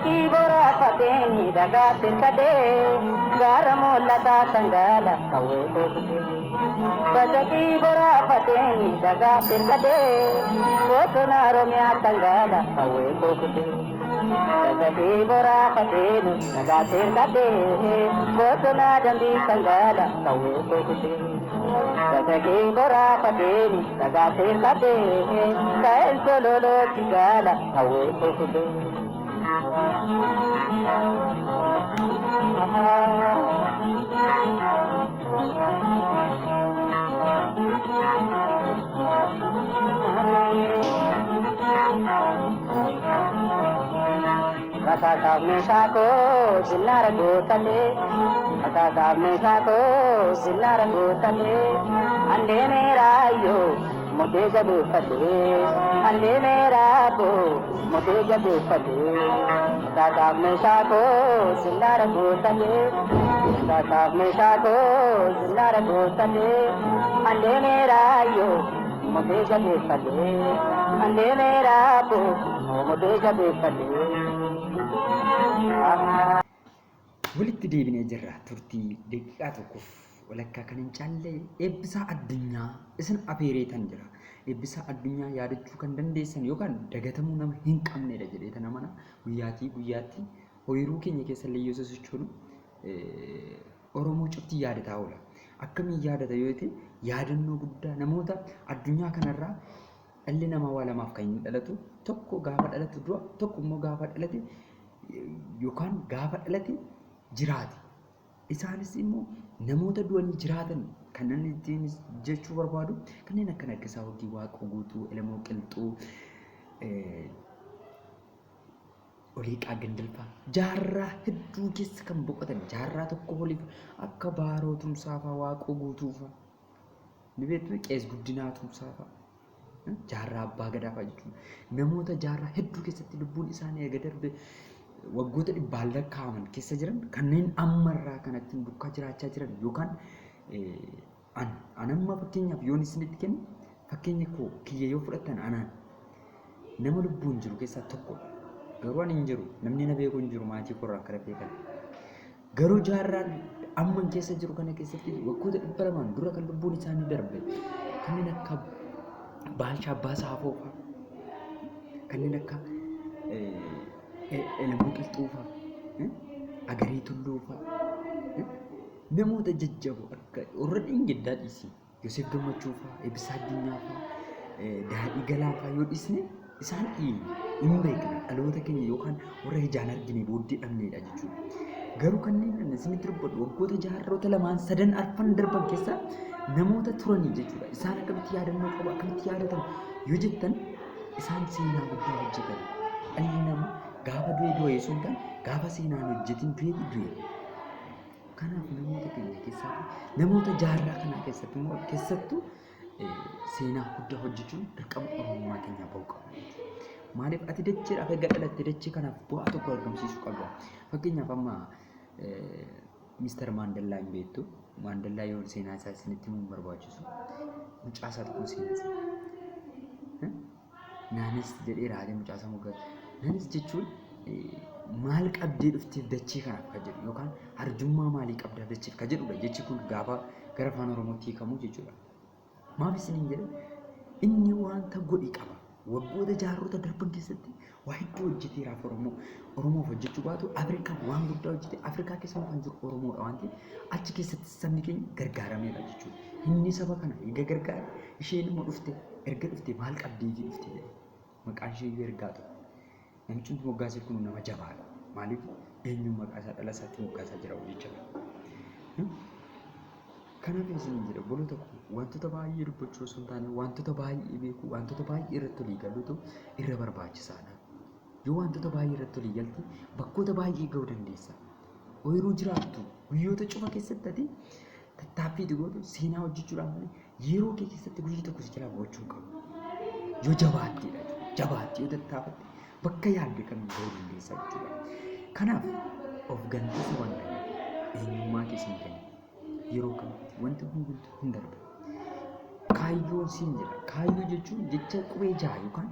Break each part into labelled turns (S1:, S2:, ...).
S1: Basaqii boraafateeni dhagaa sirkadhee gaara mul'ataa sangaala qawwee koo. Basaqii boraafateeni dhagaa sirkadhee bosona Oromiyaa sangaala qawwee koo. Basaqii boraafateeni dhagaa sirkadhee bosona dambii sangaala qawwee koo. Basaqii boraafateeni dhagaa sirkadhee ka'een sololootti gaala qawwee koo. Rasaasaaf meeshaa koo sinnaara guutatee, rasaasaaf meeshaa koo sinnaara guutatee, andee raayyoo mudee jabeeffatee, andee raabboo mudee jabeeffatee, rasaasaaf meeshaa koo sinnaara guutatee, rasaasaaf meeshaa koo sinnaara guutatee, andee raayyoo mudee jabeeffatee, andee raabboo mudee jabeeffatee.
S2: Walitti deebinee jirra. Turtii daqiiqaa tokkoof walakkaa kan hin caalle Eebbisaa Addunyaa isin afeereetan jira. Eebbisaa Addunyaa yaadachuu kan dandeessan yookaan dagatamuu nama hin qabnedha jedhee tan amana. Guyyaatii guyyaatti ooyiruu keenya keessa illee yoo sosochoonu Oromoo cufti yaadataa oola. Akkamiin yaadata yoo ta'e, yaadannoo guddaa namoota addunyaa kanarraa. Dhalli namaa waa lamaaf kan inni dhalatu: tokko gaafa dhalatu du'a, tokko immoo gaafa dhalate yookaan gaafa dhalate jiraate. Isaanis immoo namoota du'anii jiraatan kan inni ittiin jechuu barbaadu kanneen akka Naggasaa Wagii, Waaqoo Guutuu, Elemoo Qilxuu, Oliiqaa Gindilfaa jaarraa hedduu keessa kan boqotan, jaarraa tokko oliif, akka Baaroo Tumsaa fa'aa, Waaqoo Guutuu fa'aa ni beektu, Qees Guddinaa Tumsaa fa'aa, jaarraa abbaa gadaa fa'aa jechuudha. Namoota jaarraa hedduu keessatti lubbuun isaanii erga darbe waggoota dhibbaan lakkaa'aman keessa jiran, kanneen ammarraa kanatti dukkaa jiraachaa jiran, yookaan an amma fakkeenyaaf yoon isinitti kennu, fakkeenya koo kiyya yoo fudhattan, anaan nama lubbuun jiru keessaa tokkodha. Garuu ani hin jiru, namni na beeku hin jiru maatii koorraa akka beekan. Garuu jaarraan amman keessa jiru kana keessatti waggoota 200n dura kan lubbuun isaanii darbe kanneen akka Baalchaa Abbaa Saafoo fa'a, kanneen akka Elemoo Qilxuu fa'a, Agarii Tulluu fa'a, namoota jajjaboo akka warra dhingiddaa dhiisii Yoseef Gammachuu fa'a, Eebbisaa Addunyaa fa'a, Daadhii Galaa fa'a yoo dhiisne, isaan hin beekna, dhaloota keenya yookaan warra ijaan argine booddee dhabneedha jechuudha. Garuu kanneen ani isinitti dubbadhu waggoota jaarrota lamaan sadan arfan darban keessa namoota turanii jechuudha. Isaan akkamitti yaadannoo qabu, akkamitti yaadatamu yoo jettan, isaan seenaa guddaa hojjetan. Dhalli namaa gaafa du'e du'e osoo hin taane, gaafa seenaan hojjetin du'e du'e. Kanaaf namoota keenya keessatti, namoota jaarraa kanaa keessatti immoo keessattuu seenaa guddaa hojjechuun dirqama Oromummaa keenyaa bahuu qabna jechuudha. Maaliif ati dacheedhaaf erga dhalatte dachee kanaaf bu'aa tokko argamsiisuu qabda. Fakkeenyaaf amma Mister Maandellaa hin beektu. Maandellaa yoo seenaa isaa isinitti himuu hin barbaachisu. Mucaa isaa tokko seenaa isaa. Naanis jedhee raadee mucaa isaa moggaase. Naanis jechuun maal qabdee dhufteef dachee kanaaf kan jedhu, yookaan arjummaa maalii qabdaa dacheef kan jedhudha jechi kun gaafa gara afaan Oromootti hiikamu jechuudha. Maaf isiniin jedhe, inni wanta godhe qaba. Waggoota jaarrota darban keessatti waa hedduu hojjeteeraaf Oromoo. Oromoof hojjechuu baatu Afrikaan waan guddaa hojjete. Afrikaa keessa kan jiru Oromoodha waan ta'eef, achi keessatti sabni keenya gargaarameera jechuudha. Inni saba kana erga gargaare, isheen immoo dhufte, erga dhufte maal qabdeetii dhufte jedhe. Maqaan ishee iyyuu ergaa tokko. Namichi nuti moggaasee kun nama jabaadha. Maaliif eenyuun maqaa isaa dhala isaatti moggaasaa jira jecha kana. Kanaaf isiniin jedha, obboloota koo, wantoota baay'ee dubbachuu osoo hin taane, wantoota baay'ee beekuu, wantoota baay'ee irratti olii galuutu irra barbaachisaadha. Yoo wantoota baay'ee irratti olii galte, bakkoota baay'ee ga'uu dandeessa. Ooyiruu jiraattu guyyoota cufa keessatti ati tattaaffii itti gootu seenaa hojjechuudhaan malee, yeroo kee keessatti guyyi tokko si jalaa boqochuu hin qabu. Yoo jabaatteedha jechuudha. Jabaatte yoo tattaafatte, bakka yaadde kamiin ga'uu dandeessa jechuudha. Kanaaf of gantee saba hin ganin. Eenyummaa kee hin ganin. Yeroo kamitti wanti hundumtu hin darba. Kaayyoon siin jedha. Kaayyoo jechuun jecha qubee 6 yookaan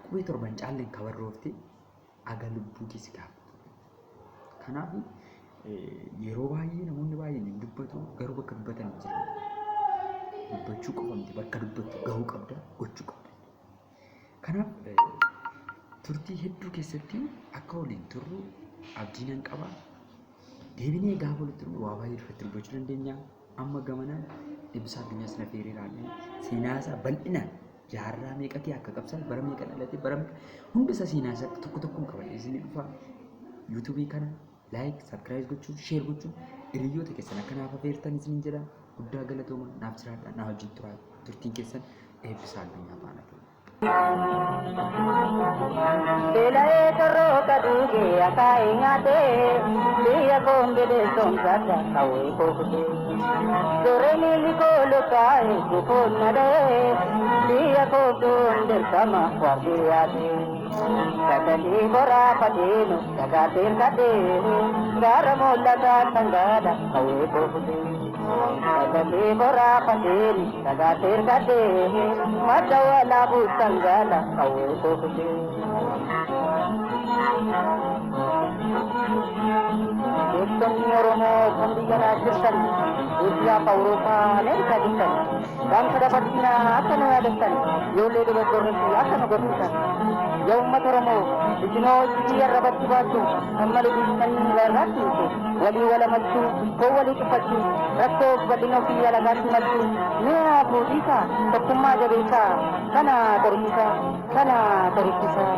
S2: qubee 7 hin caalleen kabarrooftee aga lubbuu kee si gaafatudha. Kanaaf yeroo baay'ee namoonni baay'een hin dubbatu, garuu bakka dubbatan hin jiran. Dubbachuu qofa miti, bakka dubbattu gahuu qabda, gochuu qabda. Kanaaf turtii hedduu keessatti akka waliin turru abdii nan qaba. Deebinee gaafa walitti dhufnu waa baay'ee irratti dubbachuu dandeenya. Amma gamanaan Eebbisaa Addunyaa sana feereeraadhaan seenaa isaa bal'inaan jaarraa meeqa kee akka qabsan, bara meeqa dhalate, bara meeqa hunda isaa, seenaa isaa tokko tokkoon qabadhee isinii dhufa. Yuutuubii kana like, subscribe gochuun, share gochuun hiriyoota keessan akka naaf affeertan isiniin jedha. Guddaa galatooma, naaf jiraadha, naa wajjin turaa. Turtiin keessan Eebbisaa Addunyaa faana ta'u.
S1: Beela'ee torrooka duugee akaayee nyaatee biyya koon bineensomsadha qawwee koo kutee. Zoree miilli koo lukaa'ee gufuun na dha'ee biyya koo duun dirqama waardiyyaatee. Sagalii boraafateenu dhagaatee kadhee gaara mul'ataa sangaadha qawwee koo kutee. Sagalii boraafateenu dhagaatee kadhee madda walaabuu sangaadha qawwee koo kutee. Beektonni Oromoo kan biyya alaa jirtan, Eeshiyaa fi Awurooppaa, Ameerikaa jirtan, dhaamsa dabarsinaa akka nu yaadattan, ijoollee dubartoorratti akka nu gorsitan. Yaa uummata Oromoo, isinoo iccitii arrabatti baattu, kan malee dhiistanii irraatti hiiku, walii walamachuu, foon walii tuffachuu, rakkoo bal'ina ofii alagaatti machuu, mi'a fuudhiisaa, tokkummaa jabeessaa, kana qorichisaa, kana qorichisaa.